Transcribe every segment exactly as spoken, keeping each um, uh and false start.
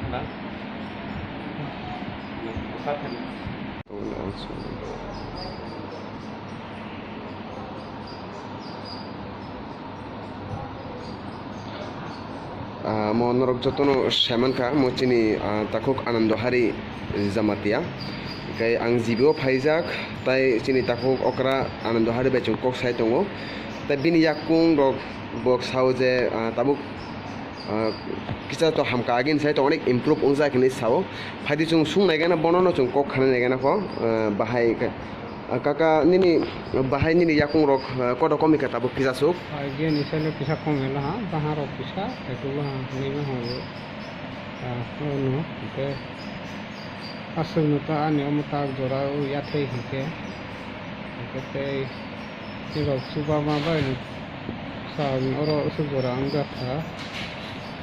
Ah, mo norok jotono saimankha, mo chini, ah, takhuk Anando Hari Jamatia. Hwnkhe ang G B o phaijak, tai chini takhuk okra Anando Hari bai chwng kok sai tongo. Tai bini yakung rok bo sao je, ah, tabuk, ah, kisa to hamkha, agini sai to onek improve wngjak hinwi sao. Phaidi chwng sung naigana, bono no chwng kok khanai naigana kho, ah, bahai khe. Ah, kaka, nini bahai nini yakung rok, ah, koto komi kha tabuk kisa suk? Agini sai no kisa kom elo ha, baha rok kisa, etulo ha, hinwi ma hwngo. Ah, ono, hwnkhe aswk no ta ani omo tak jora o yathai hwnkhe, hwnkhe tei, tei rok chuba ma bai no. Sal oro aswk jora wngjakha.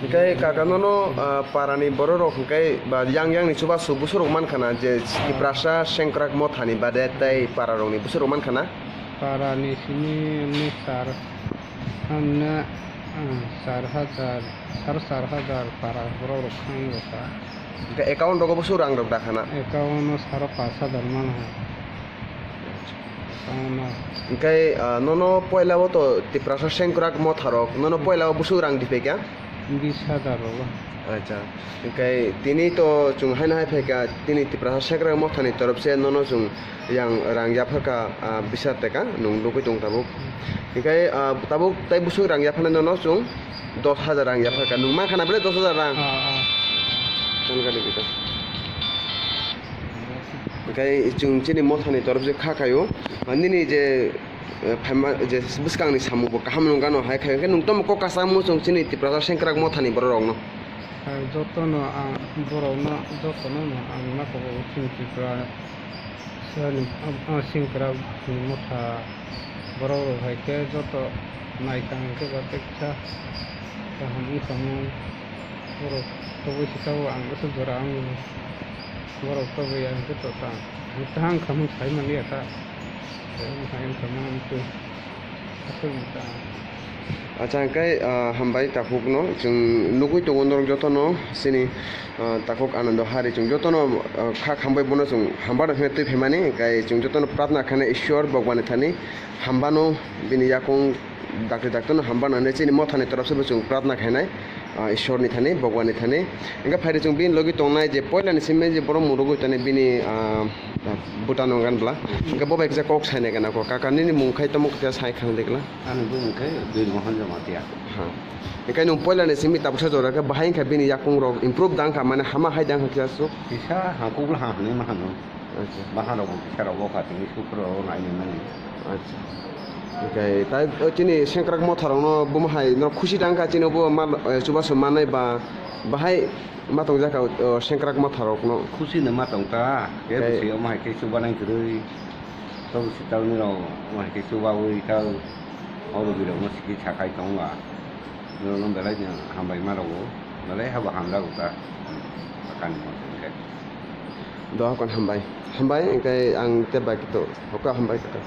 Hwnkhe kaka nono, ah, parani bororok hwnkhe ba yang yangni chubachu busurok mankha na je Tiprasa Sengkrak Mothani bade tei pararokni busurok mankha na? Parani simi wngni sar, wngna, ah, sar hajar, sar sar hajar para borok rok khango sa. Hwnkhe account rogo busurok rang rok dakha na? Account o saro pash hajar manha. Tamo. Hwnkhe, ah, nono poila o to Tiprasa Sengkrak Motharok, nono poila o busurok rang di phaikha? Bis hajar rogo. Acha. Hwnkhe tini to chwng haino hai phaikha, tini Tiprasa Sengkrak Mothani torop se nono chwng yang rang yapharkha, ah, bis hajar taka, nwng nugwi tong tabuk. Hwnkhe, ah, tabuk tai busurok rang yapharnai nono chwng dos hajar rang yapharkha. Nwng mankha na bwle dos hajar rang? Ah, ah. Tongkha de bita. Hwnkhe chwng chini mothani torop je kha khaio, nini je, eh, phaima je bwskangni samung bo kaham nung gano hai khaio, hwnkhe nwng tamo kok kasamung chwng chini Tiprasa Sengkrak Mothani bororokno? Eh, jotono ang borokno, jotono no ang nakogo chini Tripura sani, ah, Sengkrak Motha borok rok hai khe joto naikha hwnkhe ba tei kisa kaham wngkha mung borok toboi se tabuk ang aswk jora ang. Borok tabuk ya hwnkhe to ta. Ang tahang khamung sai manliya ta. Tei wng hai wngkha mung twi. Aswk wng ta. Acha, hwnkhe, ah, hambai takhukno. Chwng nugwi tongo norok jotono chini, ah, takhuk Anando Hari. Chwng jotono, ah, kha khambai bono chwng hamba rok hwnwi twi phaimani. Hwnkhe chwng jotono pratna khainai Ishwar Bhagwanni thani hambano bini yakung dakti dakti no hamba nani chini mothani torop se bo chwng pratna khainai. Ah, Ishwar ni thani, Bhagwan ni thani. Hwnkhe phaidi chwng bini logi tongnai je poila ni simi je borok mung rwgwi tongnai bini, ah, ah, bwta no gan bwla. Hwnkhe bo bai kisa kok sai nai gana kho. Kaka nini mung khai tamo kisa sai khang de gla. Ani bumung khai Birmohan Jamatia. Ha. Hwnkhe nwng poila ni simi tabuksa jora khe bahai wngkha bini yakung rok improve da wngkha mane hama hai da wngkha kisa suk. Kisa ha kugla ha hwnwi ma hano. Acha. Bahan rok bo kisa rok bo kha tini sukro rok nai nai mani. Acha. Hwnkhe tai o chini Sengkrak Motha rokno bomo hai no khusi tang kha chini bo mal, eh, chubachu manai ba bahai ma tong jak kha o Sengkrak Motha rokno. Khusi no ma tong ta, ke bwswi omo hai khe chuba nang kwrwi. Tok bwswi ta nini rok omo hai khe chuba wi ta o rwgwi rok no sikhi sakhai tong ba. Norok no belai no hambai ma rwo, belai habo hamjago ta. Sakani mote hwnkhe. Doha kon hambai. Hambai, hwnkhe ang tei bai kito. Hokha hambai kito.